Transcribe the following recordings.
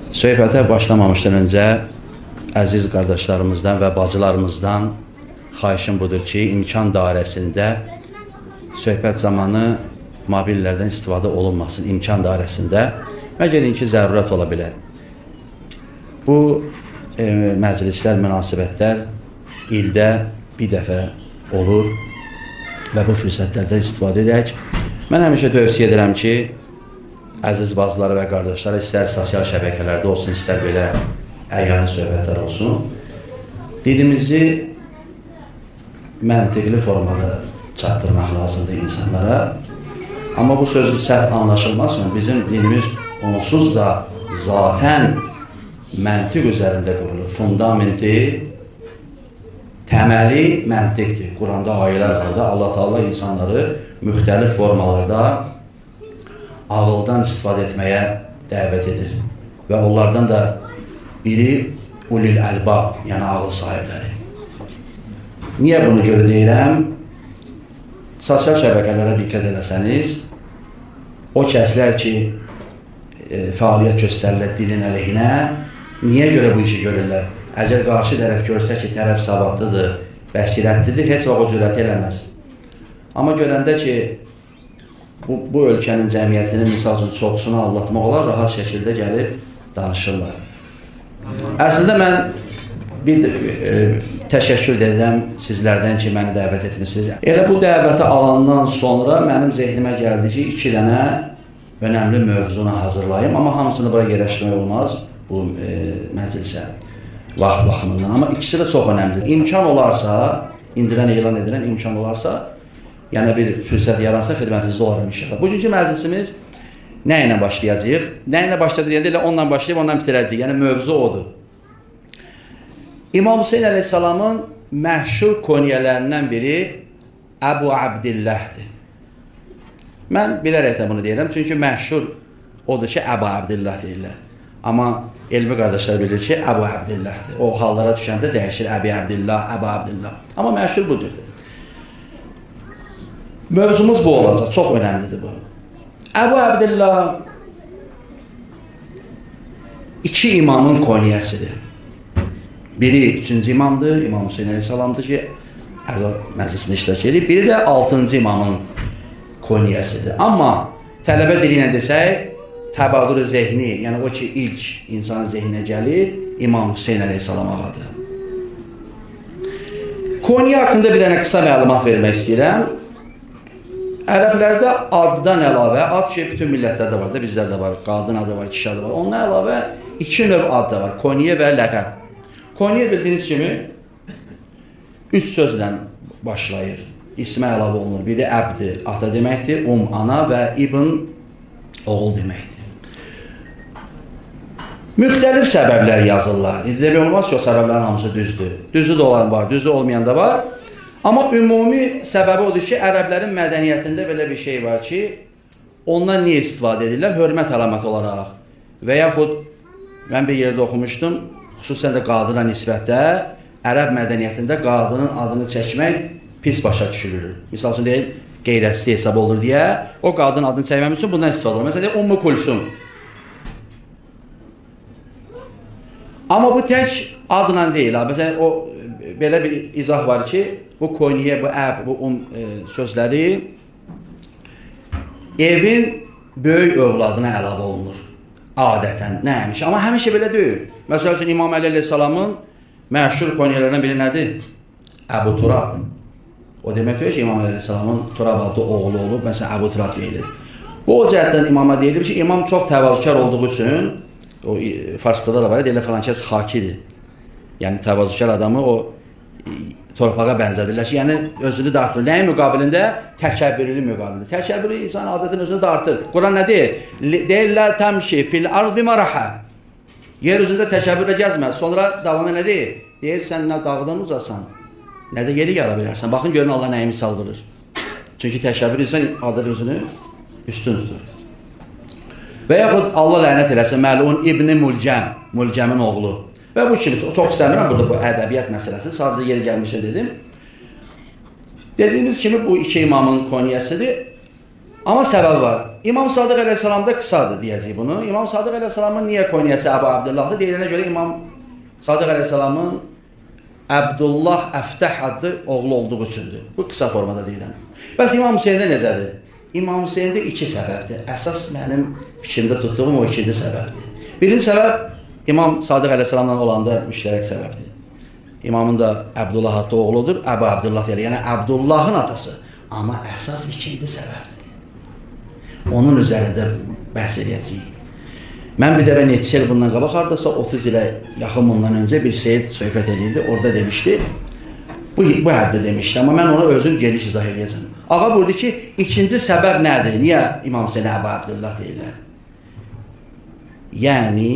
Söhbətə başlamamışdan öncə əziz qardaşlarımızdan və bacılarımızdan xahişim budur ki, imkan dairəsində söhbət zamanı mobillərdən istifadə olunmasın imkan dairəsində. Məgər ki, zərurət ola bilər. Bu məclislər, münasibətlər ildə bir dəfə olur və bu fürsətlərdən istifadə edək. Mən həmişə tövsiyə edirəm ki, əziz bacılara və qardaşlara, istər sosial şəbəkələrdə olsun, istər belə əyani söhbətlər olsun, dilimizi məntiqli formada çatdırmaq lazımdır insanlara. Amma bu söz səhv anlaşılmasın. Bizim dinimiz onsuz da zaten məntiq üzərində qurulur. Fundamenti, təməli məntiqdir. Quranda ayələr var da, Allah Teala insanları müxtəlif formalarda ağıldan istifadə etməyə dəvət edir. Və onlardan da biri ulil əlbab, yəni ağıl sahibləri. Niyə bunu görə deyirəm? Sosial şəbəkələrə diqqət eləsəniz, o kəslər ki, fəaliyyət göstərirlər dilin əleyhinə, niyə görə bu işi görürlər? Əgər qarşı tərəf görsə ki, tərəf savadlıdır, bəsirətlidir, heç vaxt o cürət eləməz. Amma görəndə ki, bu ölkənin cəmiyyətinin misal üçün çoxsunu aldatmaq olar, rahat şəkildə gəlib danışırlar. Əslində mən bir təşəkkür edirəm sizlərdən ki, məni dəvət etmisiniz. Elə bu dəvəti alandan sonra mənim zehnimə gəldi ki, 2 dənə önəmli mövzunu hazırlayım, amma hamısını bura yerləşdirmək olmaz bu məclisə vaxt baxımından. Amma ikisi də çox önəmlidir. İmkan olarsa, indidən elan edirəm, imkan olarsa, yəni bir fürsət yaransa xidmətinizdə olaram inşallah. Bugünkü məclisimiz nə ilə başlayacağıq? Nə ilə başlayacağıq deyəndə elə onunla başlayıb ondan bitirəcəyik. Yəni mövzu odur. İmam Hüseyin əleyhissalamın məşhur konyələrindən biri Əbu Abdillahdır. Mən bilərək də bunu deyirəm, çünki məşhur odur ki, Əbu Abdillah deyirlər. Amma elmi qardaşlar bilir ki, Əbu Abdillahdır. O hallara düşəndə dəyişir Əbi Abdillah, Əbu Abdillah. Amma məşhur bu cürdür. Mövzumuz bu olacaq, çox önəmlidir bu. Əbu Abdillah iki imamın konyəsidir. Biri üçüncü imamdır, İmam Hüseyin əleyhissalamdır ki, əza məclisində iştirak edir. Biri də altıncı imamın konyəsidir. Amma tələbə dili ilə desək, təbadur zehni, yəni o ki ilk insanın zehninə gəlir, İmam Hüseyin əleyhissalam ağadır. Koniyə haqqında bir dənə qısa məlumat vermək istəyirəm. Ərəblərdə addan əlavə, ad ki bütün millətlərdə var da, bizlərdə var, qadın adı var, kişi adı var. Ondan əlavə iki növ ad da var, koniyə və ləqəb. Koniyə bildiyiniz kimi üç sözlə başlayır. İsmə əlavə olunur. Biri əbdir, ata deməkdir, ana və ibn oğul deməkdir. Müxtəlif səbəblər yazırlar. İndi demək olmaz ki, o səbəblərin hamısı düzdür. Düzü də olan var, düzü olmayan da var. Amma ümumi səbəbi odur ki, ərəblərin mədəniyyətində belə bir şey var ki, ondan niyə istifadə edirlər? Hörmət əlaməti olaraq. Və yaxud mən bir yerdə oxumuşdum, xüsusən də qadına nisbətdə ərəb mədəniyyətində qadının adını çəkmək pis başa düşülür. Misal üçün deyil, qeyrətsiz hesab olur deyə o qadının adını çəkməm üçün bundan istifadə olur. Məsələn, deyil, Ummu Kulsum. Amma bu tək adla deyil. Ha. Məsələn, o belə bir izah var ki, bu koniyə, bu əb, bu sözləri evin böyük övladına əlavə olunur. Adətən, nə həmişə. Amma həmişə belə deyil. Məsəl üçün, İmam Əli əleyhissalamın məşhur konyələrindən biri nədir? Əbu Turab. O demək deyil ki, İmam Əli əleyhissalamın Turab adlı oğlu olub, məsələn, Əbu Turab deyilir. Bu o cəhətdən imama deyilir ki, imam çox təvazökar olduğu üçün, o farsda da var, deyirlər falan kəs xakidir. Yəni təvazökar adamı o torpağa bənzədirlər ki, yəni özünü dartmır. Nəyin müqabilində? Təkəbbürlü müqabilində. Təkəbbürlü insan adətən özünü dartır. Quran nə deyir? Deyir, la təmşi fil ardı maraha. Yer üzündə təkəbbürlə gəzmə. Sonra davamında nə deyir? Deyir, sən nə dağdan ucasan, nə də yeri yara bilərsən. Baxın, görün Allah nəyi misal vurur. Çünki təkəbbür insan adətən özünü üstün tutur. Və yaxud Allah lənət eləsin, Məlun İbni Mulcəm, Mulcəmin oğlu. Və bu kimi, çox istəmirəm burada bu ədəbiyyat məsələsini, sadəcə yeri gəlmişə dedim. Dediyimiz kimi bu iki imamın konyəsidir. Amma səbəbi var. İmam Sadıq əleyhissalam da qısadır deyəcəyik bunu. İmam Sadıq əleyhissalamın niyə konyəsi Əbu Abdullahdır? Deyilənə görə İmam Sadıq əleyhissalamın Əbdullah Əftəh adlı oğlu olduğu üçündür. Bu qısa formada deyirəm. Bəs İmam Hüseyndə necədir? İmam Hüseyndə iki səbəbdir. Əsas mənim fikrimdə tutduğum o ikinci səbəbdir. Birinci səbəb İmam Sadıq əleyhissalamla olanda müştərək səbəbdir. İmamın da Əbdullah adlı oğludur. Əbu Abdullah deyilir. Yəni Əbdullahın atası. Amma əsas ikinci səbəbdir. Onun üzərində bəhs eləyəcəyik. Mən bir dəfə neçə il bundan qabaq, hardasa 30 ilə yaxın bundan öncə bir seyid söhbət eləyirdi. Orada demişdi, bu həddə demişdi, amma mən ona özüm geniş izah eləyəcəm. Ağa buyurdu ki, ikinci səbəb nədir? Niyə İmam Hüseyn Əbu Abdullah deyirlər? Yəni,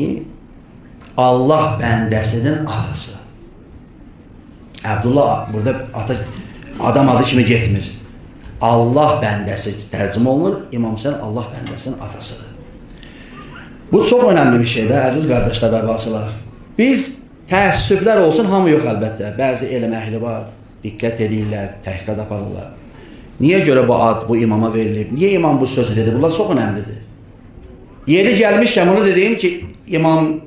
Allah bəndəsinin atası. Əbdullah burada ata, adam adı kimi getmir. Allah bəndəsi tərcümə olunur. İmam Hüseyn Allah bəndəsinin atasıdır. Bu çox önəmli bir şeydir, əziz qardaşlar və bacılar. Biz təəssüflər olsun, hamı yox əlbəttə. Bəzi elm əhli var, diqqət edirlər, təhqiqat aparırlar. Niyə görə bu ad bu imama verilib? Niyə imam bu sözü dedi? Bunlar çox önəmlidir. Yeri gəlmişkən bunu dediyim ki, İmam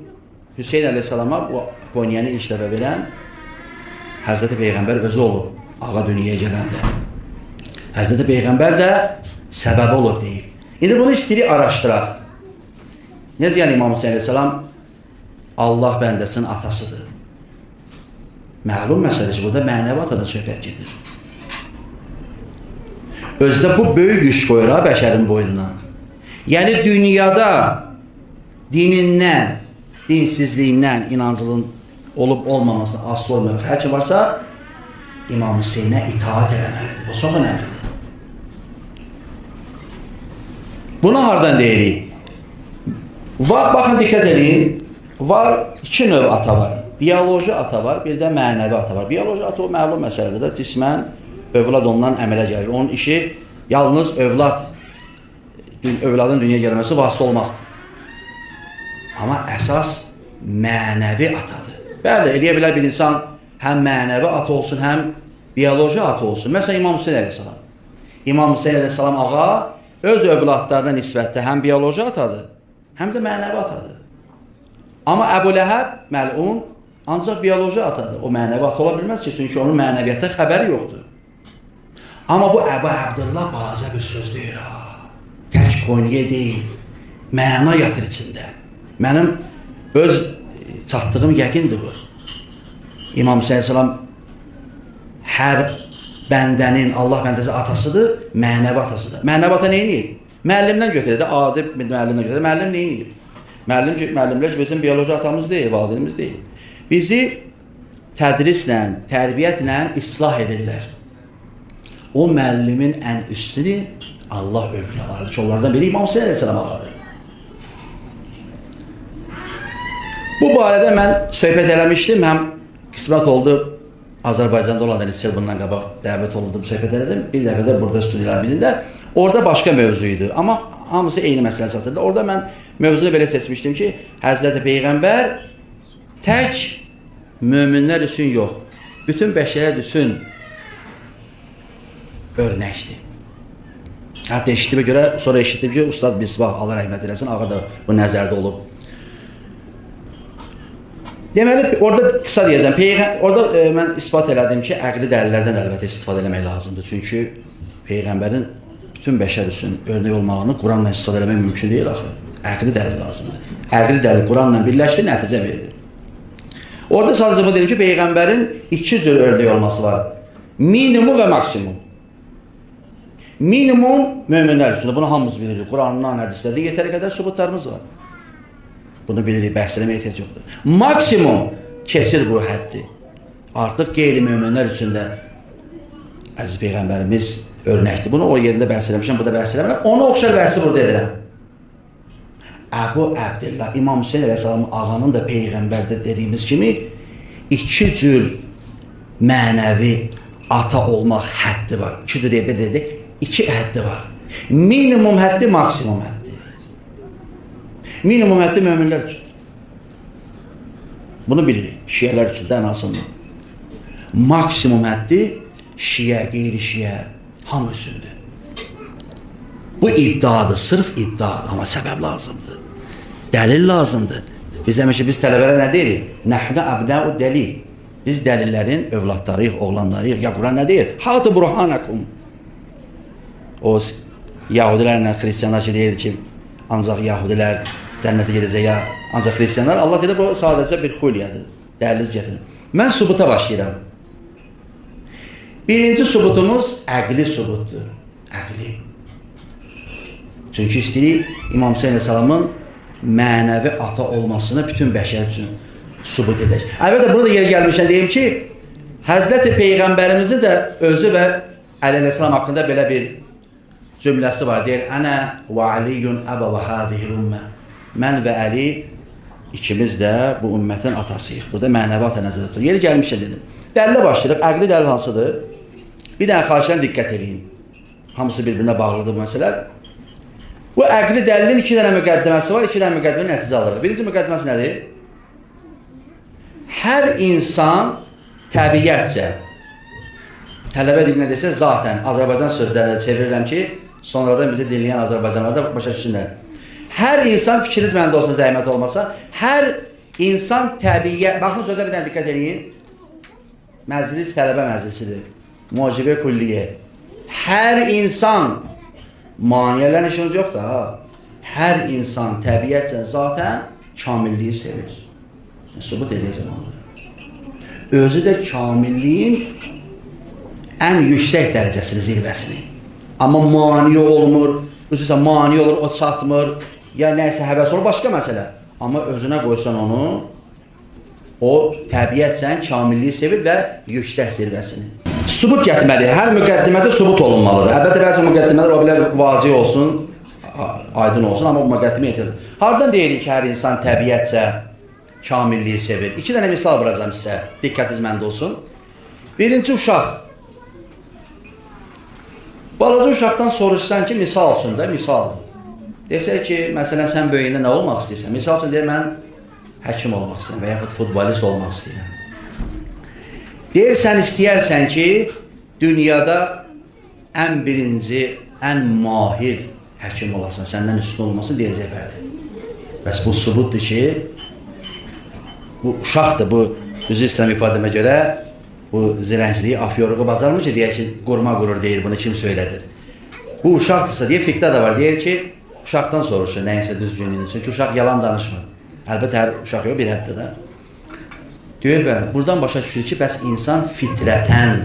Hüseyn əleyhissalama bu konyəni ilk dəfə verən Həzrəti Peyğəmbər özü olub ağa dünyaya gələndə. Həzrəti Peyğəmbər də səbəbi olub deyib. İndi bunu istəyirik araşdıraq. Necə yəni İmam Hüseyn əleyhissalam Allah bəndəsinin atasıdır? Məlum məsələdir ki, burada mənəvi atadan söhbət gedir. Özdə bu böyük yük qoyur ha bəşərin boynuna. Yəni dünyada dinindən, dinsizliyindən, inancının olub olmamasına asılı olmayaraq hər kim varsa İmam Hüseynə itaat eləməlidir. Bu çox önəmlidir. Bunu hardan deyirik? Var, baxın diqqət eləyin. Var iki növ ata var. Bioloji ata var, bir də mənəvi ata var. Bioloji ata o məlum məsələdir də, cismən övlad ondan əmələ gəlir. Onun işi yalnız övladın dünyaya gəlməsi vasitə olmaqdır. Amma əsas mənəvi atadır. Bəli, eləyə bilər bir insan həm mənəvi ata olsun, həm bioloji ata olsun. Məsələn, İmam Hüseyn əleyhissalam. İmam Hüseyn əleyhissalam ağa öz övladlarına nisbətdə həm bioloji atadır, həm də mənəvi atadır. Amma Əbu Ləhəb məlun ancaq bioloji atadır. O mənəvi ata ola bilməz ki, çünki onun mənəviyyatdan xəbəri yoxdur. Amma bu Əbu Əbdullah balaca bir söz deyir ha. Tək koniyə deyil, məna yatır içində. Mənim öz çatdığım yəqindir bu. İmam Hüseyn əleyhissalam hər bəndənin, Allah bəndəsi atasıdır, mənəvi atasıdır. Mənəvi ata nə edir? Müəllimdən götürür də, adi müəllimdən götürür. Müəllim nə edir? Müəllimlər ki, bizim bioloji atamız deyil, valideynimiz deyil. Bizi tədrislə, tərbiyyətlə islah edirlər. O müəllimin ən üstünü Allah övliyalarıdır ki, onlardan biri İmam Hüseyn əleyhissalam ağadır. Bu barədə mən söhbət eləmişdim, həm qismət oldu Azərbaycanda olan neçə il bundan qabaq dəvət olundum, söhbət elədim. Bir dəfə də burada studiyalar birində. Orada başqa mövzu idi, amma hamısı eyni məsələ çatırdı. Orada mən mövzunu belə seçmişdim ki, Həzrəti Peyğəmbər tək möminlər üçün yox, bütün bəşəriyyət üçün örnəkdir. Hətta eşitdiyimə görə, sonra eşitdim ki, Ustad Misbah, Allah rəhmət eləsin, ağa da bu nəzərdə olub. Deməli, orada qısa deyəcəm, orada mən isbat elədim ki, əqli dəlillərdən də əlbəttə istifadə eləmək lazımdır. Çünki Peyğəmbərin bütün bəşər üçün örnək olmağını Quranla istifadə eləmək mümkün deyil axı. Əqli dəlil lazımdır. Əqli dəlil Quranla birləşdir, nəticə verilir. Orada sadəcə bu deyim ki, Peyğəmbərin iki cür örnək olması var. Minimum və maksimum. Minimum möminlər üçündür. Bunu hamımız bilirik. Qurandan, hədislərdə yetəri qədər sübutlarımız var. Bunu bilirik, bəhs eləməyə ehtiyac yoxdur. Maksimum keçir bu həddi. Artıq qeyri-möminlər üçün də əziz Peyğəmbərimiz örnəkdir. Bunu o yerində bəhs eləmişəm, burada bəhs eləmirəm. Ona oxşar bəhsi burada edirəm. Əbu Əbdillah, İmam Hüseyn əleyhissalam ağanın da Peyğəmbərdə dediyimiz kimi iki cür mənəvi ata olmaq həddi var. İki cür deyə dedi, iki həddi var. Minimum həddi, maksimum həddi. Minimum həddi möminlər üçün. Bunu bilirik. Şiələr üçün də ən azından. Maksimum həddi şiə, qeyri-şiə, hamı üçündür. Bu iddiadır, sırf iddiadır, amma səbəb lazımdır. Dəlil lazımdır. Biz həmişə biz tələbələrə nə deyirik? Nəhnu əbnəu dəlil. Biz dəlillərin övladlarıyıq, oğlanlarıyıq. Ya Quran nə deyir? Hatu burhanakum. O Yahudilərlə xristianlar ki, deyirdi ki, ancaq Yahudilər cənnətə gedəcək ya ancaq xristianlar. Allah deyir, bu sadəcə bir xulyadır. Dəlil gətirin. Mən subuta başlayıram. Birinci subutumuz əqli subutdur. Əqli. Çünki istəyirik İmam Hüseyin əleyhissalamın mənəvi ata olmasını bütün bəşər üçün subut edək. Əlbəttə burada yer gəlmişən deyim ki, Həzrəti Peyğəmbərimizin də özü və Əli əleyhissalam haqqında belə bir cümləsi var. Deyir, Ənə və Aliyyun əbə və hâzihil ümmə. Mən və Əli ikimiz də bu ümmətin atasıyıq. Burada mənəvi ata nəzərdə tutulur. Yeri gəlmişəm dedim. Dəlilə başlayırıq. Əqli dəlil hansıdır? Bir dənə xahişdən diqqət eləyin. Hamısı bir-birinə bağlıdır bu məsələlər. Bu əqli dəlilin iki dənə müqəddiməsi var, iki dənə müqəddimə nəticə alırıq. Birinci müqəddiməsi nədir? Hər insan təbiətcə, tələbə dilinə desə zaten Azərbaycan sözlərində çevirirəm ki, sonradan bizi dinləyən Azərbaycanlılar da başa düşsünlər. Hər insan, fikriniz məndə olsun, zəhmət olmasa, hər insan təbiət, baxın sözə bir dənə diqqət eləyin. Məclis tələbə məclisidir. Mucibə kulliyə. Hər insan, maneələrlə işimiz yoxdur ha. Hər insan təbiətcə zaten kamilliyi sevir. Sübut eləyəcəm onları. Özü də kamilliyin ən yüksək dərəcəsini, zirvəsini. Amma mane olmur, xüsusən mane olur, o çatmır, ya nəsə həvəs olur, başqa məsələ. Amma özünə qoysan onu, o təbiətcən kamilliyi sevir və yüksək zirvəsini. Sübut gətirməli. Hər müqəddimədə sübut olunmalıdır. Əlbəttə bəzi müqəddimələr ola bilər vazih olsun, aydın olsun, amma bu müqəddiməyə ehtiyac. Hardan deyirik ki, hər insan təbiətcə kamilliyi sevir? İki dənə misal vuracağım sizə. Diqqətiniz məndə olsun. Birinci uşaq. Balaca uşaqdan soruşsan ki, misal üçün də, misal. Desək ki, məsələn, sən böyüyəndə nə olmaq istəyirsən? Misal üçün deyir, mən həkim olmaq istəyirəm və yaxud futbolist olmaq istəyirəm. Deyir, sən istəyərsən ki, dünyada ən birinci, ən mahir həkim olasan, səndən üstün olmasın, deyəcək bəli. Bəs bu sübutdur ki, bu uşaqdır, bu üzr istəyirəm ifadəmə görə, bu zirəngliyi, afyoruğu bacarmır ki, deyək ki, qurma qurur deyir, bunu kim söylədir. Bu uşaqdırsa, deyir, fiqdə də var, deyir ki, uşaqdan soruşur nəyinsə düzgünlüyünü, çünki uşaq yalan danışmır. Əlbəttə, hər uşaq yox, bir həddə də. Deyir, bəli, buradan başa düşür ki, bəs insan fitrətən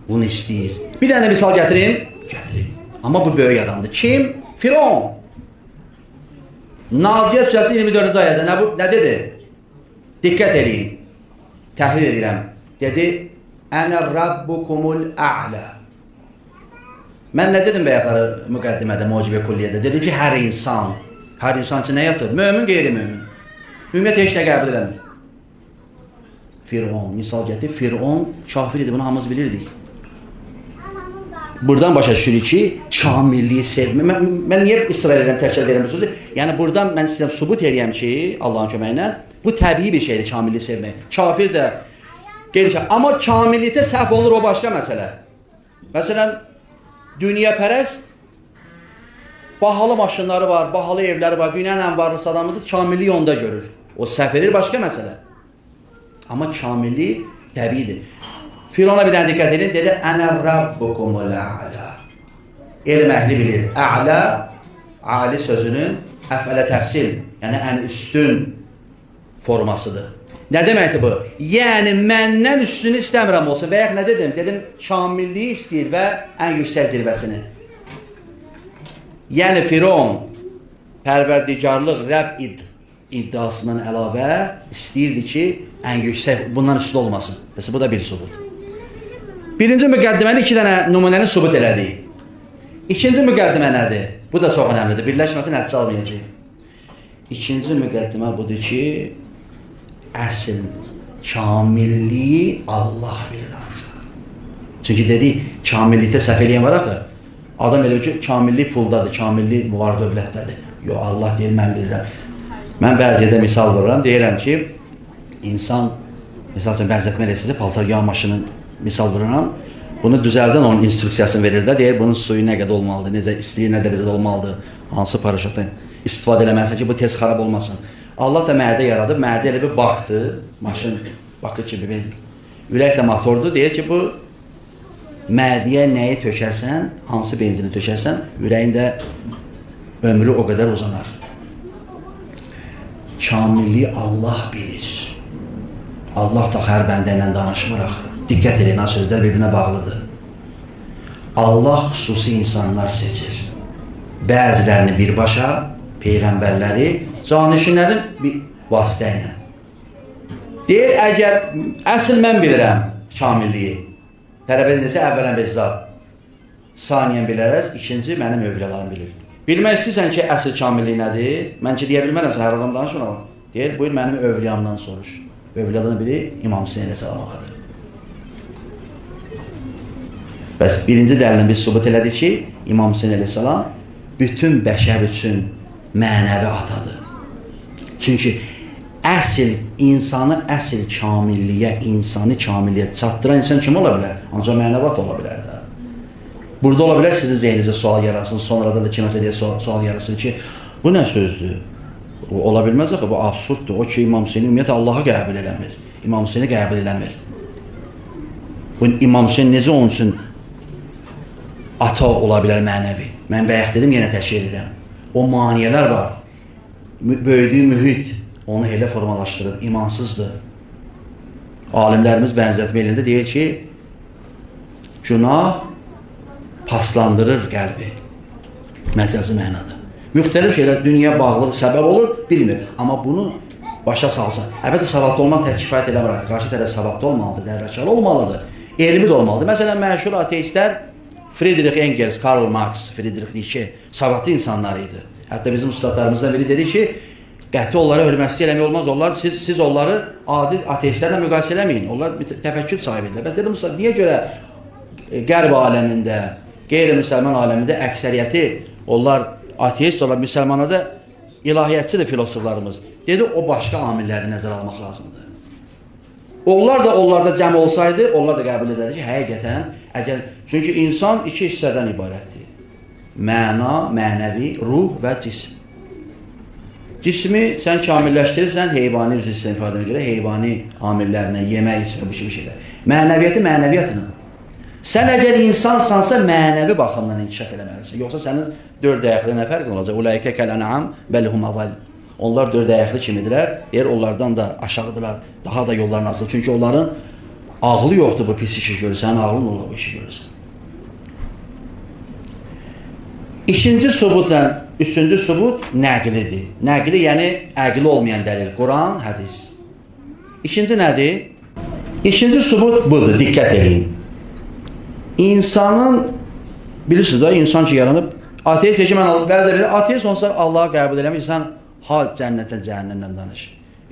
bunu istəyir. Bir dənə misal gətirim? Gətirim. Amma bu böyük adamdır. Kim? Firon. Naziyyət surəsi 24-cü ayəsə nə, bu, nə dedi? Diqqət eləyin. Təhlil edirəm. Dedi, Ənə rabbukumul ə'lə. Mən nə dedim bəyəxləri müqəddimədə, mucibə kulliyyədə? Dedim ki, hər insan, hər insan üçün nə yatır? Mömin, qeyri-mömin. Ümumiyyətlə heç nə qəbul eləmir. Firon, misal gətir. Firon kafir idi, bunu hamımız bilirdik. Buradan başa düşürük ki, kamilliyi sevmə. Mən niyə israr edirəm, təkrar edirəm bu sözü? Yəni buradan mən istəyirəm sübut eləyəm ki, Allahın köməyi ilə, bu təbii bir şeydir kamilliyi sevmək. Kafir də qeyri-kafir. Amma kamillikdə səhv olunur, o başqa məsələ. Məsələn, dünyapərəst bahalı maşınları var, bahalı evləri var, dünyanın ən varlısı adamıdır, kamilliyi onda görür. O səhv edir, başqa məsələ. Amma kamillik təbiidir. Firona bir dənə diqqət edin, dedi, Ənə rabbukumul ə'lə. Elm əhli bilir. Ə'lə, ali sözünün əfələ təfsil, yəni ən üstün formasıdır. Nə deməkdir bu? Yəni, məndən üstünü istəmirəm olsun. Və yaxud nə dedim? Dedim, kamilliyi istəyir və ən yüksək zirvəsini. Yəni, Firon pərverdigarlıq, Rəbb iddiasından əlavə istəyirdi ki, ən yüksək, bundan üstün olmasın. Məsələn, bu da bir sübut. Birinci müqəddiməni iki dənə nümunəni sübut elədik. İkinci müqəddimə nədir? Bu da çox önəmlidir. Birləşməsə nəticə almayacaq. İkinci müqəddimə budur ki, əsl kamilliyi Allah bilir ancaq. Çünki dedik, kamillikdə səhv eləyən var axı. Adam elə bilir ki, kamillik puldadır, kamillik var dövlətdədir. Yox, Allah deyir, mən bilirəm. Mən bəzi yerdə misal vururam, deyirəm ki, insan, misal üçün, bənzətmə eləsəsə, paltar yağ maşını misal vururam. Bunu düzəldən onun instruksiyasını verir də, deyir bunun suyu nə qədər olmalıdır, necə istiliyi nə dərəcədə olmalıdır, hansı paraşütdən istifadə eləməlisən ki, bu tez xarab olmasın. Allah da mədə yaradıb, mədə elə bir bakdır, maşın bakı kimi bir ürək də motordur, deyir ki, bu mədəyə nəyi tökərsən, hansı benzini tökərsən, ürəyin də ömrü o qədər uzanar. Kamilliyi Allah bilir. Allah da hər bəndə ilə danışmır axı. Diqqət edin, ha, sözlər bir-birinə bağlıdır. Allah xüsusi insanlar seçir. Bəzilərini birbaşa, peyğəmbərləri, canişinlərin bir vasitə ilə. Deyir, əgər əsl mən bilirəm kamilliyi. Tələb edilsə əvvələn bizzat. Saniyən bilərəz, ikinci mənim övliyalarım bilir. Bilmək istəyirsən ki, əsl kamillik nədir? Mən ki deyə bilmərəm, sən hər adam danışmır amma. Deyir, buyur mənim övliyamdan soruş. Övliyadan biri İmam Hüseyn əleyhissalam ağadır. Bəs birinci dəlillə biz sübut elədik ki, İmam Hüseyn əleyhissalam bütün bəşər üçün mənəvi atadır. Çünki əsl insanı əsl kamilliyə, insanı kamilliyə çatdıran insan kim ola bilər? Ancaq mənəvi ola bilər də. Burada ola bilər sizin zehninizə sual yaransın, sonradan da kiməsə deyə sual yaransın ki, bu nə sözdür? O, ola bilməz axı, bu absurddur. O ki, İmam Hüseyni ümumiyyətlə Allahı qəbul eləmir. İmam Hüseyni qəbul eləmir. Bu İmam Hüseyn necə onun üçün ata ola bilər mənəvi? Mən bayaq dedim, yenə təkrar edirəm. O maniyələr var. Böyüdüyü mühit onu elə formalaşdırıb, imansızdır. Alimlərimiz bənzətmə elində deyir ki, günah paslandırır qəlbi. Məcazi mənada. Müxtəlif şeylər dünya bağlılığı səbəb olur, bilmir. Amma bunu başa salsa, əlbəttə savadlı olmaq tək kifayət eləmir artıq. Qarşı tərəf savadlı olmalıdır, dərrakəli olmalıdır, elmi də olmalıdır. Məsələn, məşhur ateistlər Friedrich Engels, Karl Marx, Friedrich Nietzsche savadlı insanlar idi. Hətta bizim ustadlarımızdan biri dedi ki, qəti onlara hörmətsizlik eləmək olmaz. Onlar siz onları adi ateistlərlə müqayisə eləməyin. Onlar bir təfəkkür sahibidirlər. Bəs dedim ustad, niyə görə qərb aləmində, qeyri-müsəlman aləmində əksəriyyəti onlar ateist olan müsəlmanlarda ilahiyyatçıdır filosoflarımız. Dedi, o başqa amilləri nəzərə almaq lazımdır. Onlar da onlarda cəm olsaydı, onlar da qəbul edərdi ki, həqiqətən, əgər çünki insan iki hissədən ibarətdir. Məna, mənəvi, ruh və cism. Cismi sən kamilləşdirirsən heyvani üzv hissə ifadəmə görə heyvani amillərlə, yemək, içmə, bu kimi şeylər. Mənəviyyəti mənəviyyatla. Sən əgər insansansa mənəvi baxımdan inkişaf eləməlisən. Yoxsa sənin dörd ayaqlı nə fərqin olacaq? Ulaikə kəl-ən'am bəl hum adall. Onlar dörd ayaqlı kimidirlər. Deyir onlardan da aşağıdırlar. Daha da yolların azdır. Çünki onların ağlı yoxdur bu pis işi görür. Sənin ağlın olur bu işi görürsən. İkinci sübutla üçüncü sübut nəqlidir. Nəqli yəni əqli olmayan dəlil. Quran, hədis. İkinci nədir? İkinci sübut budur. Diqqət eləyin. İnsanın bilirsiniz də insan ki yaranıb ateist deyir ki mən bəzən bilir ateist olsa Allahı qəbul eləmir sən ha cənnətdən cəhənnəmdən danış.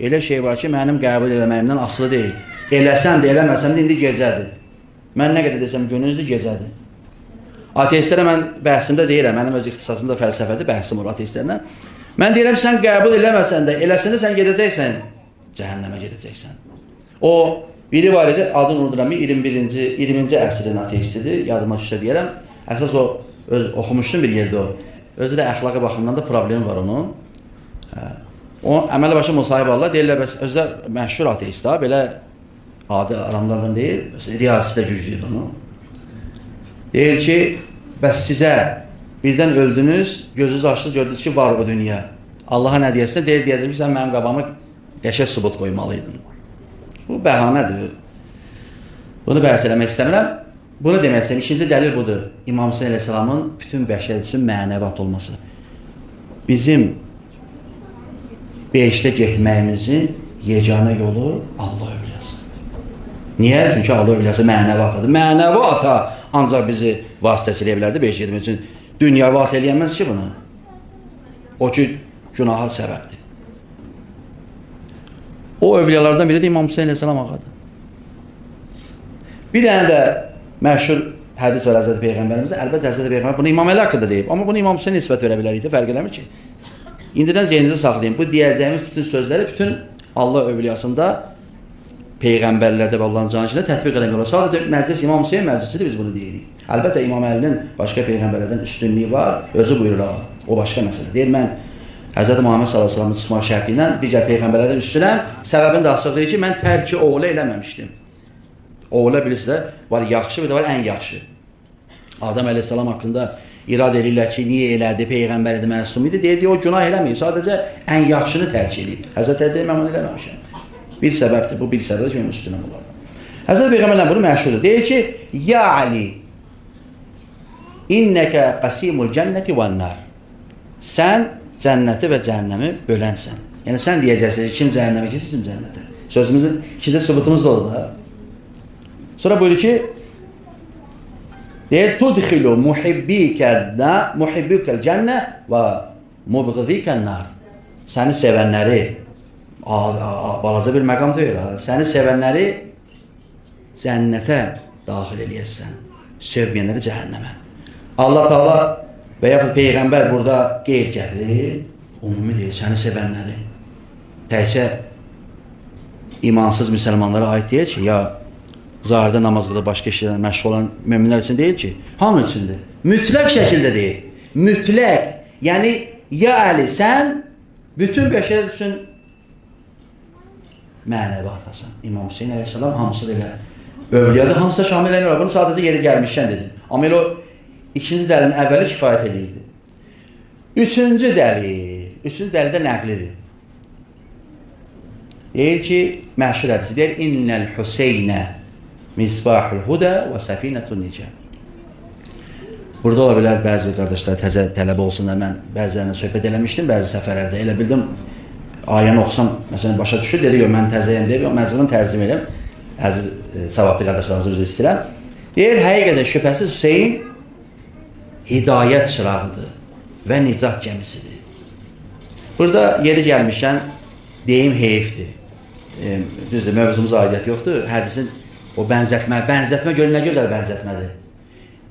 Elə şey var ki mənim qəbul eləməyimdən asılı deyil. Eləsəm də eləməsəm də indi gecədir. Mən nə qədər desəm gününüzdür gecədir. Ateistlərə mən bəhsimdə deyirəm, mənim öz ixtisasım da fəlsəfədir, bəhsim olur ateistlərlə. Mən deyirəm sən qəbul eləməsən də, eləsən də sən gedəcəksən, cəhənnəmə gedəcəksən. O biri var idi, adını unuduram, 21-ci 20-ci əsrin ateistidir, yadıma düşsə deyərəm. Əsas o öz oxumuşdum bir yerdə o. Özü də əxlaqi baxımdan da problemi var onun. Hə. O əmələ başa müsahib olurlar, deyirlər bəs özü də məşhur ateist ha, belə adi adamlardan deyil, riyazisi də güclüydü onun. Deyir ki, bəs sizə birdən öldünüz, gözünüzü açdınız, gördünüz ki, var o dünya. Allaha nə deyəsən, deyir, deyəcəm ki, sən mənim qabağıma qəşəng sübut qoymalıydın. Bu bəhanədir. Bunu bəhs eləmək istəmirəm. Bunu demək istəyirəm. İkinci dəlil budur. İmam Hüseyn əleyhissalamın bütün bəşər üçün mənəviyyat olması. Bizim behişdə getməyimizin yeganə yolu Allah övliyasıdır. Niyə? Çünki Allah övliyası mənəvi atadır. Mənəvi ata ancaq bizi vasitəsi eləyə bilərdi behişdə getmək üçün. Dünyavi ata eləyəməz ki bunu. O ki günaha səbəbdir. O övliyalardan biri də İmam Hüseyn əleyhissalam ağadır. Bir dənə də məşhur hədis var Həzrəti Peyğəmbərimizdə. Əlbəttə Həzrəti Peyğəmbər bunu İmam Əli haqqında deyib. Amma bunu İmam Hüseyn nisbət verə bilərik də, fərq eləmir ki. İndidən zehninizi saxlayın. Bu deyəcəyimiz bütün sözləri bütün Allah övliyasında peyğəmbərlərdə və Allahın canişində tətbiq eləmək olar. Sadəcə məclis İmam Hüseyn məclisidir, biz bunu deyirik. Əlbəttə İmam Əlinin başqa peyğəmbərlərdən üstünlüyü var, özü buyurur ağa. O başqa məsələ. Deyir mən Həzrəti Muhammed sallallahu əleyhi və səlləmin çıxmaq şərti ilə digər peyğəmbərlərdən üstünəm. Səbəbini də açıqlayır ki, mən tərki oğlu eləməmişdim. Oğlu bilirsiniz də, var yaxşı, bir də var ən yaxşı. Adəm əleyhissalam haqqında irad eləyirlər ki, niyə elədi, peyğəmbər idi, məsum idi. Deyir, o günah eləməyib, sadəcə ən yaxşını tərk eləyib. Həzrət Əli deyir, mən bunu eləməmişəm. Bir səbəbdir, bu bir səbəbdir ki, mənim üstünəm onlardan. Həzrət Peyğəmbər bunu məşhurdur. Deyir ki, ya Ali, innəkə qasimul cənnəti vən nar. Sən cənnəti və cəhənnəmi bölənsən. Yəni sən deyəcəksən ki, kim cəhənnəmə keçir, kim cənnətə. Sözümüzün ikinci sübutumuz da odur da. Sonra buyurur ki, deyir, tudxilu muhibbikəl cənnə və mubğidikəl nar. Səni sevənləri, balaca bir məqam deyil, ha. Səni sevənləri cənnətə daxil eləyəsən, sevməyənləri cəhənnəmə. Allah Teala və yaxud Peyğəmbər burada qeyr gətirir, ümumi deyir, səni sevənləri. Təkcə imansız müsəlmanlara aid deyil ki, ya zahirdə namaz qılıb başqa işlərlə məşğul olan möminlər üçün deyil ki, hamı üçündür. Mütləq şəkildə deyil. Mütləq. Yəni, ya Əli, sən bütün bəşər üçün mənəvi atasan. İmam Hüseyin əleyhissalam hamısı da elə övliyadır, hamısı da şamil eləmir. Bunu sadəcə yeri gəlmişkən dedim. Amma elə o ikinci dəlilin əvvəli kifayət eləyirdi. Üçüncü dəlil, üçüncü dəlil də nəqlidir. Deyir ki, məşhur hədisi deyir, İnnəl Hüseynə misbahul hudə və səfinətun nicə. Burada ola bilər bəzi qardaşlar təzə tələbə olsunlar. Mən bəzilərinə söhbət eləmişdim, bəzi səfərlərdə. Elə bildim, ayəni oxusam, məsələn, başa düşür, dedi, yox, mən təzəyəm deyib, məcburan tərcümə eləm. Əziz savadlı qardaşlarımızı üzr istəyirəm. Deyir, həqiqətən şübhəsiz Hüseyn hidayət çırağıdır və nicat gəmisidir. Burada yeri gəlmişkən deyim heyifdir. Düzdür, mövzumuza aidiyyət yoxdur. Hədisin o bənzətmə, bənzətmə görün nə gözəl bənzətmədir.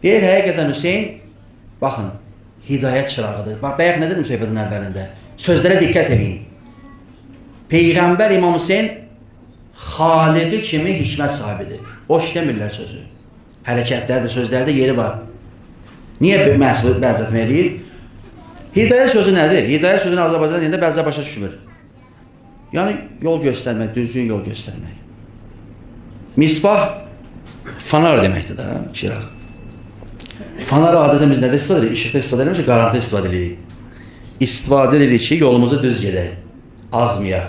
Deyir, həqiqətən Hüseyn, baxın, hidayət çırağıdır. Bax, bayaq nə dedim söhbətin əvvəlində? Sözlərə diqqət eləyin. Peyğəmbər İmam Hüseyn xaliqi kimi hikmət sahibidir. Boş demirlər sözü. Hərəkətlərdə, sözlərdə yeri var. Niyə məhz bənzətmə eləyir? Hidayət sözü nədir? Hidayət sözünü Azərbaycan dilində bəzilər başa düşmür. Yəni, yol göstərmək, düzgün yol göstərmək. Misbah fanar deməkdir da, çıraq. Fanar adətən biz nədə istifadə edirik? İşıqda istifadə edirik, qaranlıqda istifadə edirik. İstifadə edirik ki, yolumuzu düz gedək, azmayaq.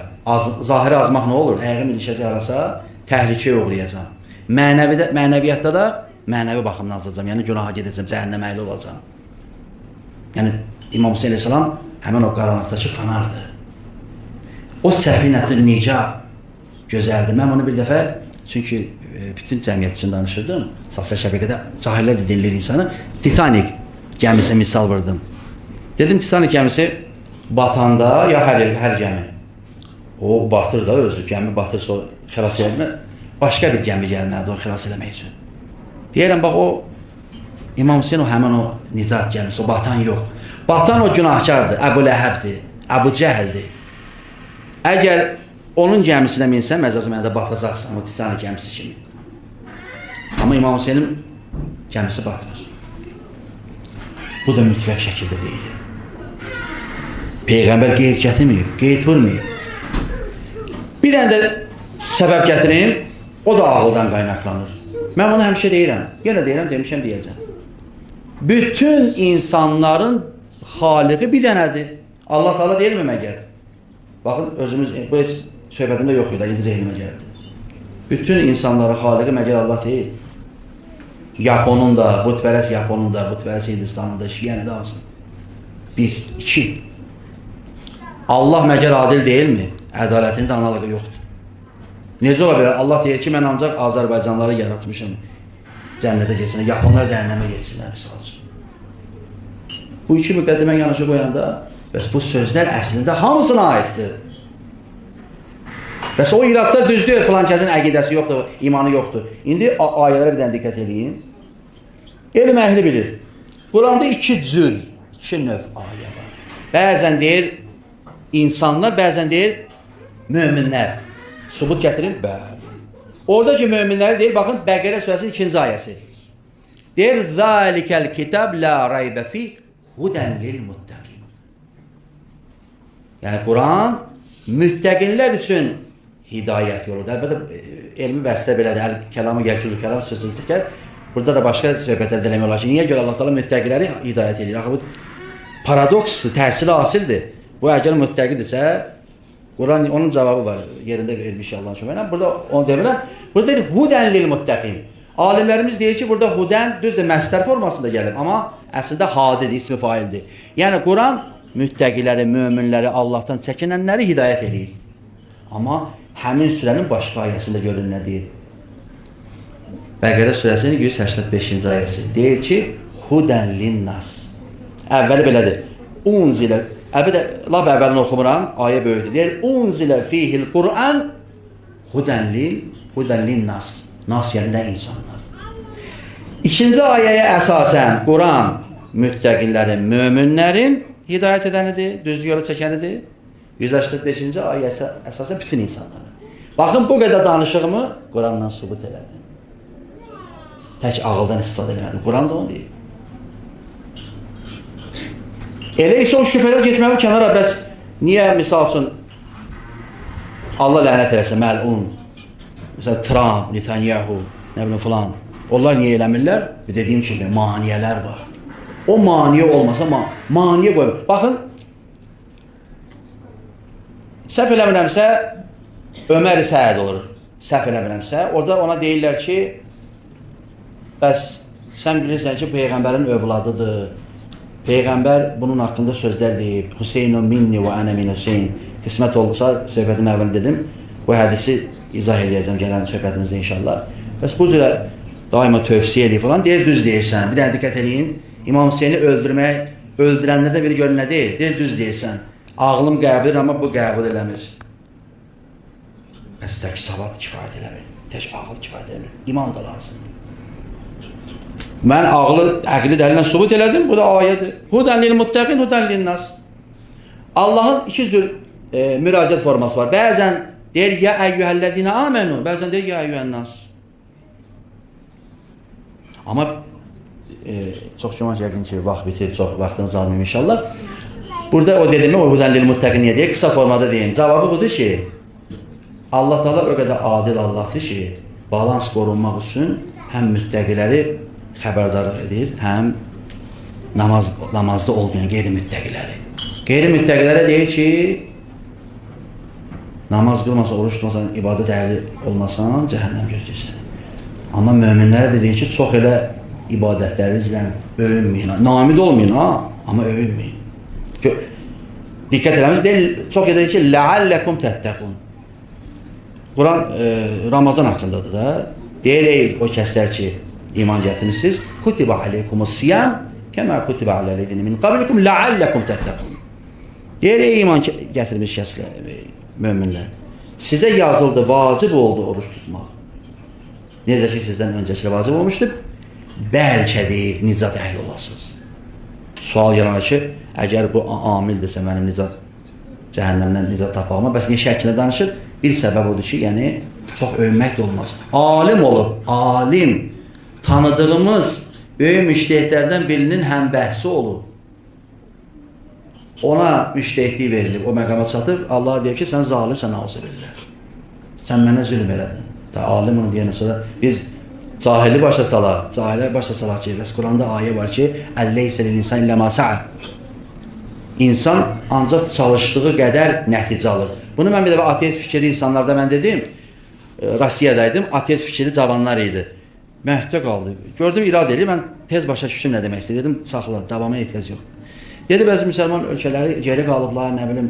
Zahiri azmaq nə olur? Ayağım ilişəcək arasa, təhlükəyə uğrayacam. Mənəviyyatda da mənəvi baxımdan azacam, yəni günaha gedəcəm, cəhənnəmə əhli olacam. Yəni İmam Hüseyin əleyhissalam həmin o qaranlıqdakı fanardır. O səfinətün nica gözəldir. Mən bunu bir dəfə, çünki bütün cəmiyyət üçün danışırdım, sosial şəbəkədə cahillər də dinləyir insanı, Titanic gəmisinə misal vurdum. Dedim, Titanic gəmisi batanda, ya hər gəmi, o batır da özü, gəmi batırsa o xilas eləmə, başqa bir gəmi gəlməlidir o xilas eləmək üçün. Deyirəm, bax o İmam Hüseyin o həmin o nicat gəmisi, o batan yox. Batan o günahkardır, Əbu Ləhəbdir, Əbu Cəhldir. Əgər onun gəmisinə minsən, məcazi mənada batacaqsan, o Titanic gəmisi kimi. Amma İmam Hüseynin gəmisi batmır. Bu da mütləq şəkildə deyil. Peyğəmbər qeyd gətirməyib, qeyd vurmayıb. Bir dənə də səbəb gətirim, o da ağıldan qaynaqlanır. Mən bunu həmişə deyirəm, yenə deyirəm, demişəm, deyəcəm. Bütün insanların xaliqi bir dənədir. Allah Teala deyirmi məgər? Baxın, özümüz, bu heç söhbətimdə yox idi, indi zehnimə gəldi. Bütün insanların xaliqi məgər Allah deyil. Yaponun da, butpərəst Yaponun da, butpərəst Hindistanın da, Şiəni də alsın. Bir, iki. Allah məgər adil deyilmi? Ədalətinin də analoqu yoxdur. Necə ola bilər? Allah deyir ki, mən ancaq Azərbaycanlıları yaratmışam. Cənnətə getsinlər, Yaponlar cəhənnəmə getsinlər, misal üçün. Bu iki müqəddimə yanaşı qoyanda, bəs bu sözlər əslində hamısına aiddir. Bəs o iradda düzdür, filan kəsin əqidəsi yoxdur, imanı yoxdur. İndi ayələrə bir dənə diqqət eləyin. Elm əhli bilir. Quranda iki cür, iki növ ayə var. Bəzən deyir insanlar, bəzən deyir möminlər. Sübut gətirin? Bəli. Oradakı möminləri deyir, baxın Bəqərə surəsinin 2-ci ayəsi. Deyir, Zəlikəl kitab la raybə fi hudən lil muttaqin. Yəni Quran müttəqinlər üçün hidayət yoludur. Əlbəttə elmi bəhsdə belədir. Əl kəlamı gəlkülü kəlam sözünü çəkər. Burada da başqa söhbətlər də eləmək olar ki, niyə görə Allah Taala müttəqiləri hidayət eləyir? Axı bu paradoksdur, təhsili hasildir. Bu əgər müttəqidirsə, Quran onun cavabı var. Yerində vermiş Allahın köməyi ilə. Burada onu demirəm. Burada deyir hudən lil muttaqin. Alimlərimiz deyir ki, burada hudən düzdür məstər formasında gəlib, amma əslində hadidir, ismi faildir. Yəni Quran müttəqiləri, möminləri, Allahdan çəkinənləri hidayət eləyir. Amma həmin surənin başqa ayəsində görün nə deyir. Bəqərə surəsinin 185-ci ayəsi. Deyir ki, hudən linnas. Əvvəli belədir. Unzilə, əlbəttə lap əvvəlini oxumuram, ayə böyükdür. Deyir, unzilə fihil Quran hudən lil, hudən linnas. Nas yəni də insanlar. İkinci ayəyə əsasən Quran müttəqilərin, möminlərin hidayət edənidir, düz yola çəkənidir. 185-ci ayəsə əsasən bütün insanları. Baxın bu qədər danışığımı Qurandan sübut elədim. Tək ağıldan istifadə eləmədim. Quran da onu deyir. Elə isə o şübhələr getməli kənara. Bəs niyə misal üçün Allah lənət eləsin, məlun. Məsələn Trump, Netanyahu, nə bilim filan. Onlar niyə eləmirlər? Bir dediyim kimi maniyələr var. O maniyə olmasa maniyə qoyur. Baxın, səhv eləmirəmsə Ömər Səəd olur. Səhv eləmirəmsə, orada ona deyirlər ki, bəs sən bilirsən ki, peyğəmbərin övladıdır. Peyğəmbər bunun haqqında sözlər deyib. Hüseynu minni və ənə min Hüseyn. Qismət olsa söhbətin əvvəlində dedim. Bu hədisi izah eləyəcəm gələn söhbətimizdə inşallah. Bəs bu cürə daima tövsiyə eləyir falan. Deyir, düz deyirsən. Bir dənə diqqət eləyin. İmam Hüseyni öldürmək, öldürənlərdən biri görün nə deyir? Deyir, düz deyirsən. Ağlım qəbul edir, amma bu qəbul eləmir. Bəs tək savad kifayət eləmir. Tək ağıl kifayət eləmir. İman da lazımdır. Mən ağlı, əqli dəlillə sübut elədim. Bu da ayədir. Hudən lil muttaqin, hudən lin nas. Allahın iki cür müraciət forması var. Bəzən deyir ya əyyuhəllezina amenu, bəzən deyir ya əyyuhən nas. Amma çox güman ki, yəqin ki, vaxt bitir, çox vaxtınızı almayım inşallah. Burada o dediyimi o hudən lil muttaqin niyə deyir? Qısa formada deyim. Cavabı budur ki, Allah Teala o qədər adil Allahdır ki, balans qorunmaq üçün həm müttəqiləri xəbərdarlıq edir, həm namazda olmayan qeyri-müttəqiləri. Qeyri-müttəqilərə deyir ki, namaz qılmasan, oruç tutmasan, ibadət əhli olmasan, cəhənnəm gözləyir səni. Amma möminlərə də deyir ki, çox elə ibadətlərinizlə öyünməyin. Namid olmayın ha, amma öyünməyin. Diqqət eləməz, deyir, çox yerdə deyir ki, ləalləkum təttəqun. Quran Ramazan haqqındadır da. Deyir ey o kəslər ki, iman gətirmişsiniz, kutiba aleykumus siyam kəmə kutiba aləl-lezine min qablikum leallekum təttəqun. Deyir ey iman gətirmiş kəslər, möminlər, sizə yazıldı, vacib oldu oruç tutmaq. Necə ki sizdən öncəkilər vacib olmuşdu, bəlkə deyir, nicat əhli olasınız. Sual yaranır ki, əgər bu amildirsə mənim nicat, cəhənnəmdən nicat tapmağıma, bəs niyə şəkildə danışır? Bir səbəb odur ki, yəni çox öyünmək də olmaz. Alim olub, alim tanıdığımız böyük müştehidlərdən birinin həm bəhsi olub. Ona müştehidlik verilib, o məqama çatıb, Allah deyib ki, sən zalimsən, auzubillah. Sən mənə zülm elədin. Ta alim onu deyəndən sonra biz cahili başa salaq, cahilə başa salaq ki, bəs Quranda ayə var ki, Əlleysə lil insan illə ma sa'a. İnsan ancaq çalışdığı qədər nəticə alır. Bunu mən bir dəfə ateist fikirli insanlarda mən dedim, Rusiyadaydım, ateist fikirli cavanlar idi. Məhtə qaldı. Gördüm irad eləyir, mən tez başa düşdüm nə demək istəyir. Dedim, saxla, davama ehtiyac yox. Dedi, bəzi müsəlman ölkələri geri qalıblar, nə bilim,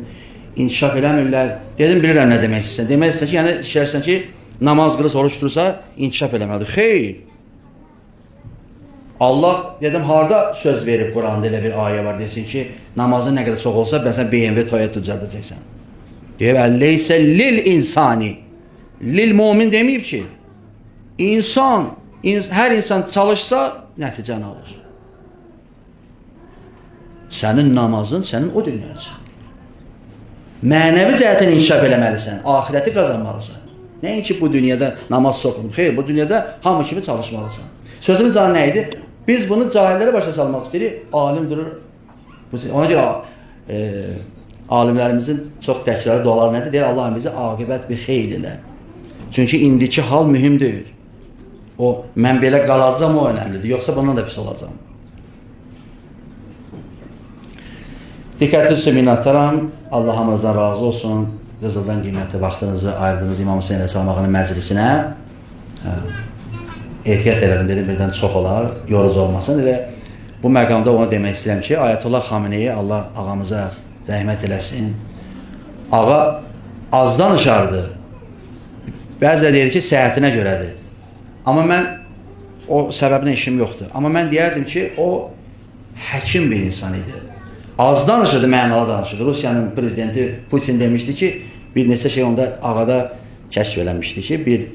inkişaf eləmirlər. Dedim, bilirəm nə demək istəyirsən. Demək istəyirsən ki, yəni fikirləşirsən ki, namaz qılırsa, oruç tutursa, inkişaf eləməlidir. Xeyr. Allah, dedim, harda söz verib Quranda elə bir ayə var desin ki, namazın nə qədər çox olsa, məsələn, BMW Toyota düzəldəcəksən. Deyir, Əleysə lil insani. Lil momin deməyib ki, insan, hər insan çalışsa nəticəni alır. Sənin namazın sənin o dünya üçün. Mənəvi cəhətdən inkişaf eləməlisən, axirəti qazanmalısan. Nəinki bu dünyada namaz oxun. Xeyr, bu dünyada hamı kimi çalışmalısan. Sözümün canı nə idi? Biz bunu cahillərə başa salmaq istəyirik. Alim durur. Ona görə alimlərimizin çox təkrarlı duaları nədir? Deyir, Allahım bizi aqibət bir xeyr elə. Çünki indiki hal mühim deyil. O, mən belə qalacam, o önəmlidir. Yoxsa bundan da pis olacam. Diqqətiniz üçün minnətdaram. Allah hamınızdan razı olsun. Qızıldan qiymətli vaxtınızı ayırdınız İmam Hüseyin əleyhissalam ağanın məclisinə. Ehtiyat elədim, dedim birdən çox olar, yorucu olmasın. Elə bu məqamda onu demək istəyirəm ki, Ayətullah Xameneyi Allah ağamıza rəhmət eləsin. Ağa az danışardı. Bəziləri deyir ki, səhətinə görədir. Amma mən o səbəbinə işim yoxdur. Amma mən deyərdim ki, o həkim bir insan idi. Az danışırdı, mənalı danışırdı. Rusiyanın prezidenti Putin demişdi ki, bir neçə şey onda ağada kəşf eləmişdi ki, bir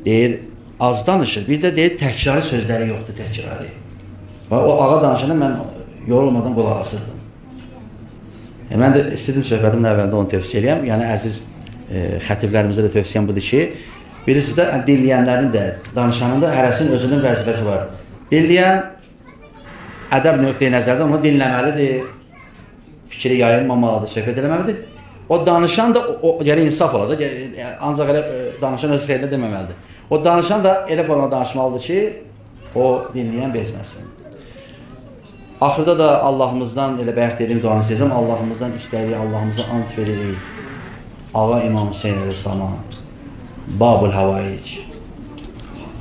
deyir az danışır, bir də deyir təkrarı sözləri yoxdur, təkrarı. Və o ağa danışanda mən yorulmadan qulaq asırdım. Mən də istədim söhbətimin əvvəlində onu tövsiyə eləyəm. Yəni əziz xətiblərimizə də tövsiyəm budur ki, bilirsiniz də dinləyənlərin də, danışanın da hərəsinin özünün vəzifəsi var. Dinləyən ədəb nöqteyi nəzərdən onu dinləməlidir. Fikri yayılmamalıdır, söhbət eləməlidir. O danışan da o gərək insaf ola da, ancaq elə danışan öz xeyrinə deməməlidir. O danışan da elə formada danışmalıdır ki, o dinləyən bezməsin. Axırda da Allahımızdan, elə bayaq dediyim duanı istəyəcəm, Allahımızdan istəyirik, Allahımıza ant veririk. Ağa İmam Hüseyin əleyhissalama, Babul Havaic,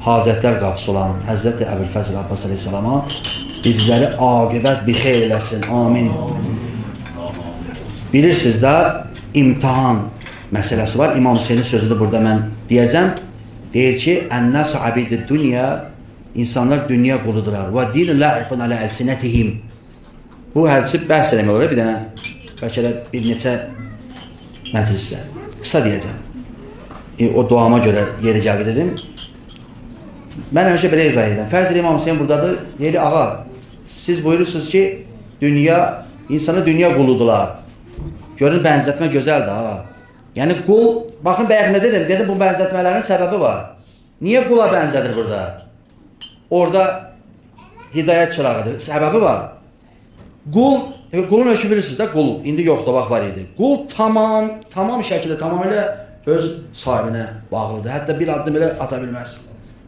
hacətlər qapısı olan Həzrəti Əbülfəzl Abbas əleyhissalama bizləri aqibət bi xeyr eləsin. Amin. Bilirsiniz də imtahan məsələsi var. İmam Hüseynin sözünü burada mən deyəcəm. Deyir ki, Ən-nasu abidid dünya, insanlar dünya quludurlar. Və dinu la'iqun alə əlsinətihim. Bu hədisi bəhs eləmək olar bir dənə, bəlkə də bir neçə məclisdə. Qısa deyəcəm. O duama görə yeri gəldi dedim. Mən həmişə belə izah edirəm. Fərz elə İmam Hüseyin buradadır. Deyir, ağa, siz buyurursunuz ki, dünya, insana dünya quludular. Görün, bənzətmə gözəldir, ha. Yəni qul, baxın bayaq nə dedim? Dedim, bu bənzətmələrin səbəbi var. Niyə qula bənzədir burada? Orada hidayət çırağıdır. Səbəbi var. Qul, qulun hökmü bilirsiniz də, qul indi yoxdur, vaxt var idi. Qul tamam şəkildə, tamamilə öz sahibinə bağlıdır. Hətta bir addım elə ata bilməz.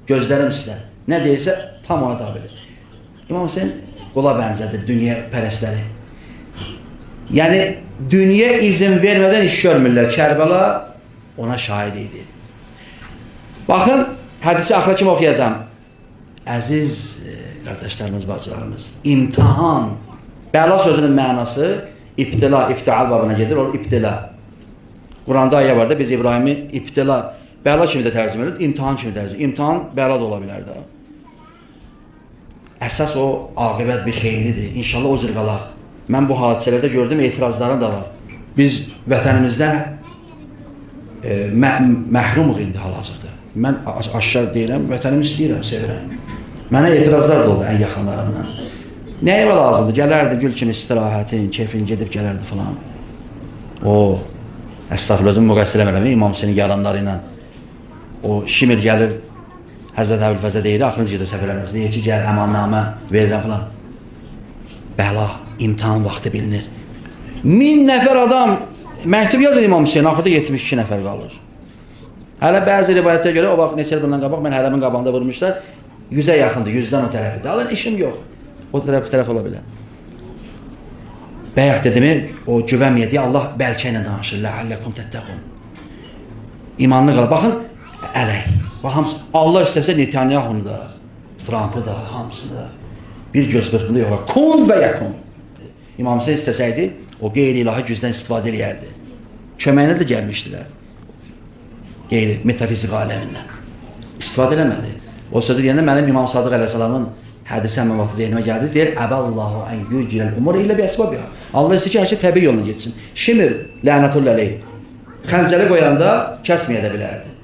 Gözlərim üstə. Nə deyirsə, tam ona tabidir. İmam Hüseyin qula bənzədir dünya pərəstləri. Yəni, dünya izin vermədən iş görmürlər. Kərbəla ona şahid idi. Baxın, hədisi axıra kimi oxuyacağam. Əziz qardaşlarımız, bacılarımız, imtahan, bəla sözünün mənası ibtila, iftial babına gedir, o ibtila. Quranda ayə var da, biz İbrahimi ibtila, bəla kimi də tərcümə edirik, imtahan kimi tərcümə edirik. İmtahan bəla da ola bilər də. Əsas o aqibət bir xeylidir. İnşallah o cür qalaq. Mən bu hadisələrdə gördüm, etirazlarım da var. Biz vətənimizdən məhrumuq indi hal-hazırda. Mən aşkar deyirəm, vətənimi istəyirəm, sevirəm. Mənə etirazlar da oldu ən yaxınlarımdan. Nəyə lazımdır? Gələrdi gül kimi istirahətin, kefin gedib gələrdi filan. O, əstəğfurullah, özümü müqəssir eləmirəm, İmam Hüseynin yaranları ilə. O, Şimir gəlir, Həzrət Əbülfəzə deyir, axırıncı gecə səhv eləməz. Deyir ki, gəl, əmannamə verirəm filan. Bəla, imtahan vaxtı bilinir. 1000 nəfər adam məktub yazır İmam Hüseyin, axırda 72 nəfər qalır. Hələ bəzi rivayətə görə, o vaxt neçə il bundan qabaq, mən hərəmin qabağında vurmuşlar, 100-ə yaxındır, 100-dən o tərəfidir. Alın, işim yox. O tərəf, tərəf ola bilər. Bayaq dedimi, o güvənməyə deyə Allah bəlkə ilə danışır. Ləalləkum təttəqun. İmanlı qala. Baxın, ələk. Bax, hamısı, Allah istəsə Netanyahunu da, Trump'ı da, hamısını da bir göz qırpımında yox. Kun və yəkun. İmam Hüseyin istəsəydi, o qeyri-ilahi gücdən istifadə eləyərdi. Köməyinə də gəlmişdilər. Qeyri metafizik aləmindən. İstifadə eləmədi. O sözü deyəndə mənim İmam Sadıq əleyhissalamın hədisi həmin vaxt zehnimə gəldi. Deyir, Əbəllahu ən yücirəl umur illə bi əsbabiha. Allah istəyir ki, hər şey təbii yolla getsin. Şimir, lənətullah əleyh, xəncəli qoyanda kəsməyə də bilərdi.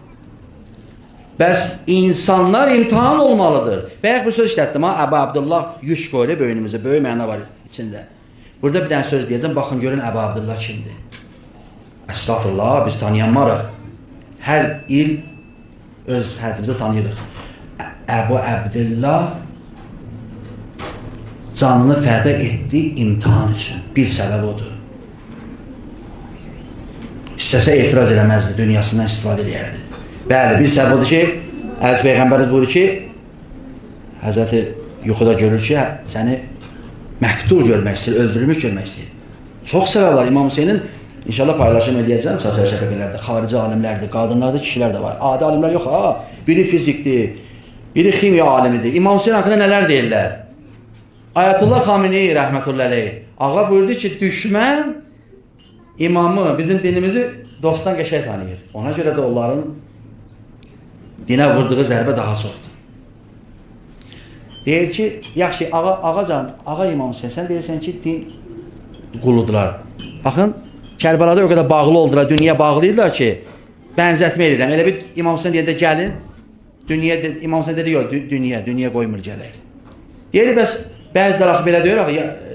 Bəs insanlar imtahan olmalıdır. Bayaq bir söz işlətdim ha, Əbu Abdullah yük qoyur böyünümüzə, böyük məna var içində. Burada bir dənə söz deyəcəm, baxın görün Əbu Abdullah kimdir. Əstağfurullah, biz tanıyanmarıq. Hər il Öz həddimizdə tanıyırıq. Əbu Əbdillah canını fəda etdi imtahan üçün. Bir səbəb odur. İstəsə etiraz eləməzdi, dünyasından istifadə eləyərdi. Bəli, bir səbəb odur ki, Əziz Peyğəmbərimiz buyurur ki, Həzrəti yuxuda görür ki, səni məqtul görmək istəyir, öldürülmüş görmək istəyir. Çox səbəb var. İmam Hüseynin inşallah paylaşım eləyəcəm sosial şəbəkələrdə. Xarici alimlərdir, qadınlardır, kişilər də var. Adi alimlər yox ha. Biri fizikdir, biri ximiya alimidir. İmam Hüseyn haqqında nələr deyirlər? Ayətullah Xamenei rəhmətullahi əleyh ağa buyurdu ki, düşmən imamı, bizim dinimizi dostdan qəşəng tanıyır. Ona görə də onların dinə vurduğu zərbə daha çoxdur. Deyir ki, yaxşı, ağacan, ağa İmam Hüseyn, sən deyirsən ki, din quludular. Baxın, Kərbəlada o qədər bağlı oldular, dünya bağlıydılar ki, bənzətmə edirəm. Elə bir İmam Hüseyn deyir də gəlin, dünya, İmam Hüseyn dedi, yox, dünya qoymur gələk. Deyir, bəs bəziləri axı belə deyir, axı,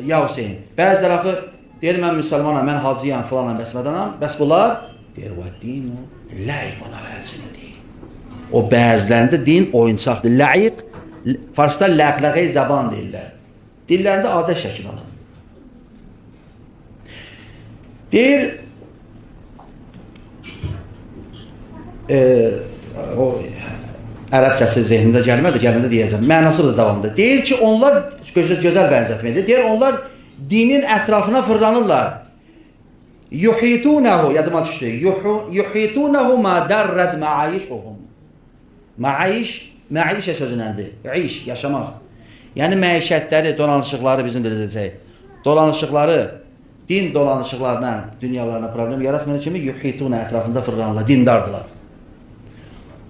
ya Hüseyn, bəziləri axı deyir, mən müsəlmanam, mən hacıyam, filanam, bəsmədanam, bəs bunlar deyir, və dinu ləiqun aləl-əlsinə deyil. O bəzilərində din oyuncaqdır. Ləiq, farsda ləqləqə zəban deyirlər. Dillərində adət şəkil alıb. Deyir, o ərəbcəsi zehnimdə gəlmədi, gələndə deyəcəm. Mənası da davamında. Deyir ki, onlar gözəl bənzətmə edir. Deyir, onlar dinin ətrafına fırlanırlar. Yuhitunehu, yadıma düşdü. Yuhitunehu ma dərrəd məayişuhum. Məayiş, məişə sözünəndir. İş, yaşamaq. Yəni məişətləri, dolanışıqları bizim də deyəcək. Dolanışıqları, din dolanışıqlarına, dünyalarına problem yaratmayan kimi yuhitune ətrafında fırlanırlar, dindardılar.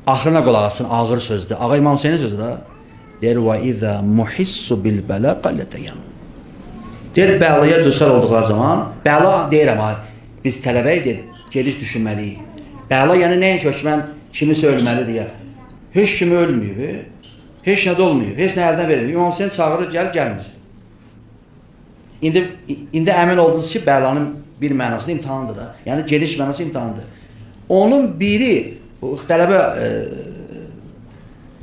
Axırına qulaq asın, ağır sözdür. Ağa İmam Hüseynin sözü də. Deyir, və izə muhissu bil bələ qallətəyəm. Deyir, bəlaya düçar olduqları zaman, bəla deyirəm, ha, biz tələbəyik, geniş düşünməliyik. Bəla yəni nəinki ki, mən kimisə ölməli deyə. Heç kimi ölməyib, heç nə də olmayıb, heç nə əldən verməyib. İmam Hüseyn çağırır, gəl, gəlmir. İndi əmin oldunuz ki, bəlanın bir mənası imtahandır da. Yəni geniş mənası imtahandır. Onun biri, bu tələbə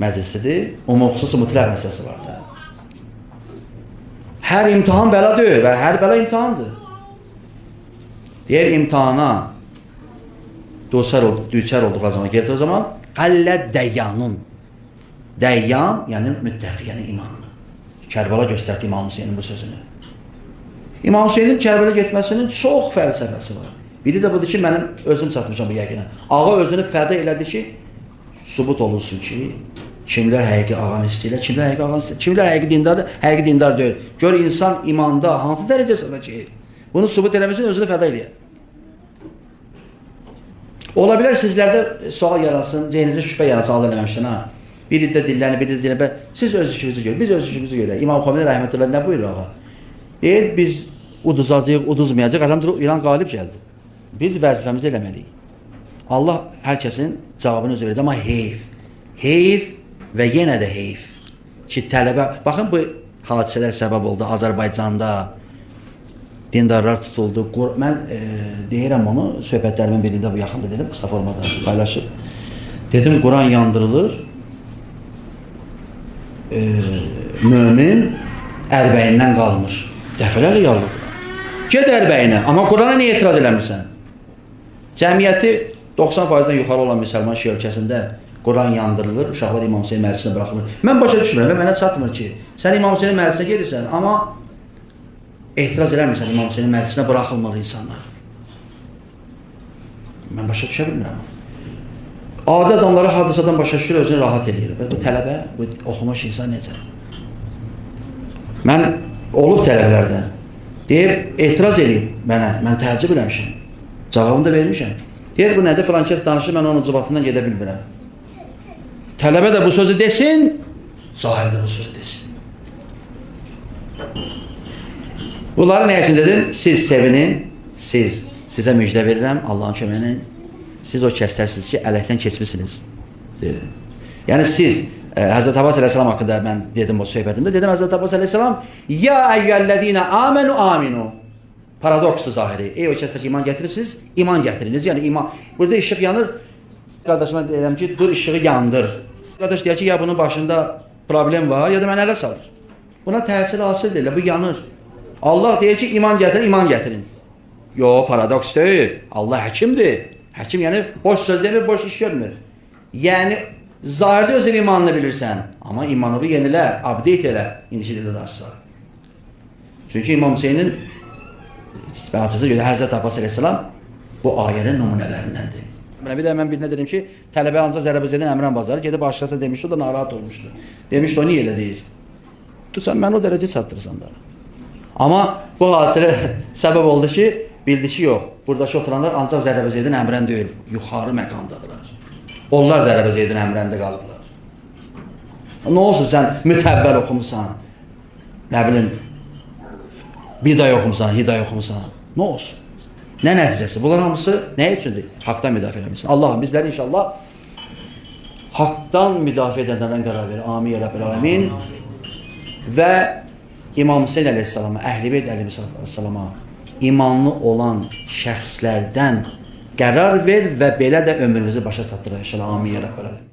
məclisidir, umum xüsusi mütləq məsələsi var da. Hər imtahan bəla deyil və hər bəla imtahandır. Deyir, imtahana düçar olduqları zaman, gelir o zaman, qallə dəyyanun. Dəyyan, yəni müttəqi, yəni imanlı. Kərbəla göstərdi İmam Hüseynin bu sözünü. İmam Hüseynin Kərbələ getməsinin çox fəlsəfəsi var. Biri də budur ki, mənim özüm çatmışam bu yəqinə. Ağa özünü fəda elədi ki, sübut olunsun ki, kimlər həqiqi ağanı istəyirlər, kimlər həqiqi ağanı istəyirlər, kimlər həqiqi dindardır, həqiqi dindar deyil. Gör, insan imanda hansı dərəcə çatacaq? Bunu sübut eləmək üçün özünü fəda eləyər. Ola bilər sizlərdə sual yaransın, zehninizə şübhə yaransın, Allah eləməmişdən, ha. Biri də dilləni, biri də dilləni. Siz öz işinizi görün, biz öz işimizi görək. İmam Xomeyni rəhmətullah nə buyurur ağa? Deyir, biz uduzacağıq, uduzmayacaq. Elhamdülillah, İran qalib gəldi. Biz vəzifəmizi eləməliyik. Allah hər kəsin cavabını özü verəcək. Amma heyf, heyf və yenə də heyf ki, tələbə... Baxın, bu hadisələr səbəb oldu Azərbaycanda. Dindarlar tutuldu. Mən deyirəm onu, söhbətlərimin birində bu yaxında dedim, qısa formada paylaşıb. Dedim, Quran yandırılır, mömin ərbəyindən qalmır. Dəfələrlə yarılır Quran. Ged ərbəyinə, amma Qurana niyə etiraz eləmirsən? Cəmiyyəti 90%-dən yuxarı olan müsəlman şiə ölkəsində Quran yandırılır, uşaqlar İmam Hüseyin məclisinə buraxılır. Mən başa düşmürəm, mənə çatmır ki, sən İmam Hüseynin məclisinə gedirsən, amma etiraz eləmirsən İmam Hüseynin məclisinə buraxılmır insanlar. Mən başa düşə bilmirəm. Adi adamları hadisadan başa düşür, özünü rahat eləyir. Və bu tələbə, bu oxumuş insan necə? Mən olub tələbələrdən. Deyib, etiraz eləyib mənə, mən təəccüb eləmişəm. Cavabını da vermişəm. Deyir, bu nədir? Filan kəs danışır, mən onun ucubatından gedə bilmirəm. Tələbə də bu sözü desin, cahil də bu sözü desin. Bunları nə üçün dedim? Siz sevinin, sizə müjdə verirəm, Allahın köməyi ilə. Siz o kəslərsiniz ki, ələkdən keçmişsiniz. Dedi. Yəni siz, Həzrət Abbas əleyhissalam haqqında mən dedim o söhbətimdə, dedim Həzrət Abbas əleyhissalam, ya əyyəl-ləzinə amenu aminu. Paradoksdur zahiri. Ey o kəslər ki, iman gətirirsiniz, iman gətirin. Necə yəni iman? Burada işıq yanır. Qardaşıma deyirəm ki, dur işığı yandır. Qardaş deyir ki, ya bunun başında problem var, ya da mənə ələ salır. Buna təsir hasil deyil, bu yanır. Allah deyir ki, iman gətirin, iman gətirin. Yo, paradoks deyil. Allah həkimdir. Həkim yəni boş söz demir, boş iş görmür. Yəni zahirdə özün imanını bilirsən, amma imanını yenilə, update elə, indiki dildə danışsaq. Çünki İmam Hüseynin əsasına görə Həzrət Abbas əleyhissalam bu ayənin nümunələrindəndir. Bir də mən birinə dedim ki, tələbə ancaq Zərəbəzədən əmrən bazarı gedib başqasına demişdi, o da narahat olmuşdu. Demişdi, o niyə elə deyir? Tu sən məni o dərəcə çatdırsan da. Amma bu hadisə səbəb oldu ki, bildi ki, yox, buradakı oturanlar ancaq Zərəbəzədən əmrən deyil, yuxarı məqamdadırlar. Onlar Zərəbəzədən əmrəndə qalıblar. Nə olsun sən mütəvvəl oxumusan, nə bilim, biday oxumusan, hiday oxumusan, nə olsun? Nə nəticəsi? Bunlar hamısı nə üçündür? Haqdan müdafiə eləmişsin. Allahım bizləri inşallah haqdan müdafiə edənlərdən qərar verir. Amin ya Rəbbel Alemin. Və İmam Hüseyin əleyhissalama, Əhl-i Beyt əleyhissalama imanlı olan şəxslərdən qərar ver və belə də ömrümüzü başa çatdıraq inşallah. Amin ya Rəbbel Alemin.